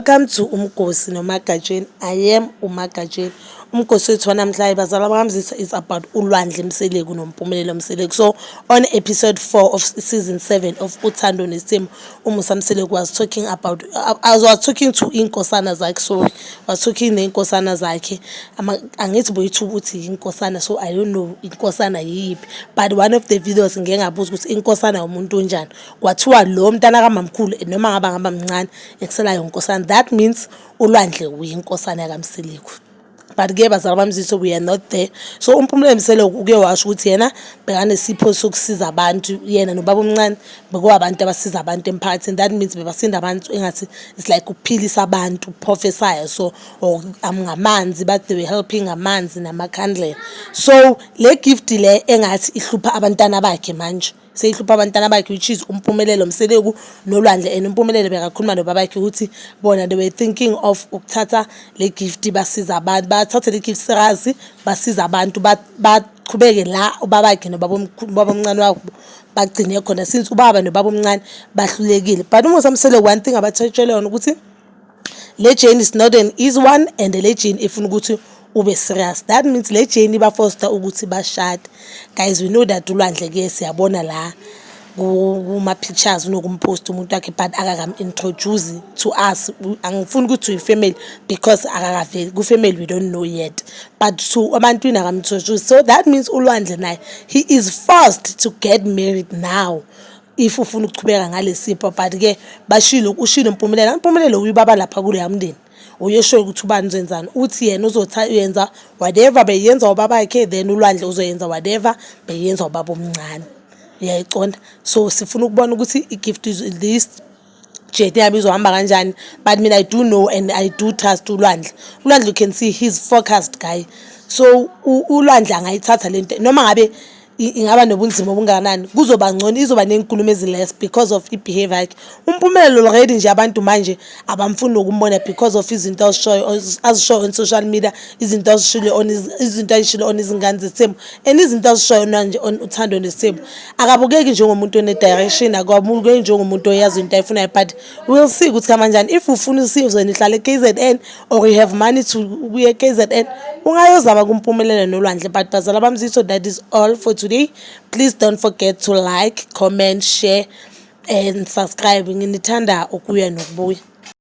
Welcome to Umgosi noMagatsheni. I am uMagatsheni. Umgosi wethu wanamhlanje, bazala bakaMzisa, is about uLwandle Mseleku noMpumelelo Mseleku. So on episode 4 of season 7 of Uthando Nesithembu, uMusa Mseleku was talking about I was talking to inkosana zakhe, sorry, was talking ney'nkosana zakhe. Angithi boyithuba ukuthi inkosana, so I don't know inkosana yiyiphi, but one of the videos ngike ngabuza ukuthi inkosana umuntu onjani, kwathiwa lo mntana kamamkhulu noma ngaba mncane ekuselayo inkosana. That means uLwandle uyinkosana yakaMseleku. But-ke bazala bamziso, we are not there. So uMpumelelo Mseleku uke washo ukuthi yena bekanesipho sokusiza abantu, yena nobaba omncane bekuwabantu abasiza abantu emphakathini. That means bebasinda abantu, engathi it's like ukuphilisa abantu, prophesy so or ngamanzi, but they were helping amanzi namakhandlela. So le gift le engathi ihlupha abantwana bakhe manje, seyihlupha abantwana bakhe, which is uMpumelelo Mseleku noLwandle. And uMpumelelo bekakhuluma nobabakhe ukuthi bona they were thinking of ukuthatha le gift basiza abantu, bathathe le gift serious, basiza abantu, baqhubeke la ubabakhe nobaba omncane wabo bagcine khona, since ubaba nobaba omncane bahlulekile. But uMusa Mseleku, one thing abathetshele yona ukuthi le journey is not an easy one and le journey ifuna ukuthi ube serious. That means le journey ba-force-a ukuthi bashade. Guys, we know that uLwandle-ke siyabona la kuma-pictures unokumposta umuntu wakhe, but akakam-introduce to us. Angifuni ukuthi uyi-family because akakaveli ku-family, we don't know yet, but to abantwini akam-introduce. So that means uLwandle naye, he is forced to get married now if ufuna ukuchubeka ngale sipho. But-ke bashilo, ushilo Mpumelelo, Mpumelelo uyibaba lapha kuleya mndeni, uyeshoyo ukuthi ubani uzenzani. Uthi yena uzoyenza whatever beyenza ubabakhe, then uLwandle uzoyenza whatever beyenza ubaba omncane, uyayiconda. So sifuna ukubona ukuthi i-gift this journey yabo izohamba kanjani. But mina I do know and I do trust uLwandle. ULwandle, you can see he's focused guy. So uLwandle angayithatha lento noma ngabe ingaba nobunzima obungakanani, kuzoba ngcono, izoba ney'nkulumo ezi-less because of i-behavior yakhe. UMpumelelo already nje abantu manje abamfuni nokumbona because of izinto azishoyo, azishoyo on social media, izinto azishilo on izinto ayishilo on Izingane Zesithembu and izinto azishoyo manje on Uthando Nesithembu. Akabukeki njengomuntu one-direction, akabukeki njengomuntu oyazi into ayifunayo, but we'll see ukuthi kanjani. If ufuna usizo, nihlala e-KZN or you have money to ukuya e-KZN, ungayozama kuMpumelelo noLwandle. But bazala bamzitho, that is all for today. Please don't forget to like, comment, share and subscribe. Nginithanda ukuya nokubuya.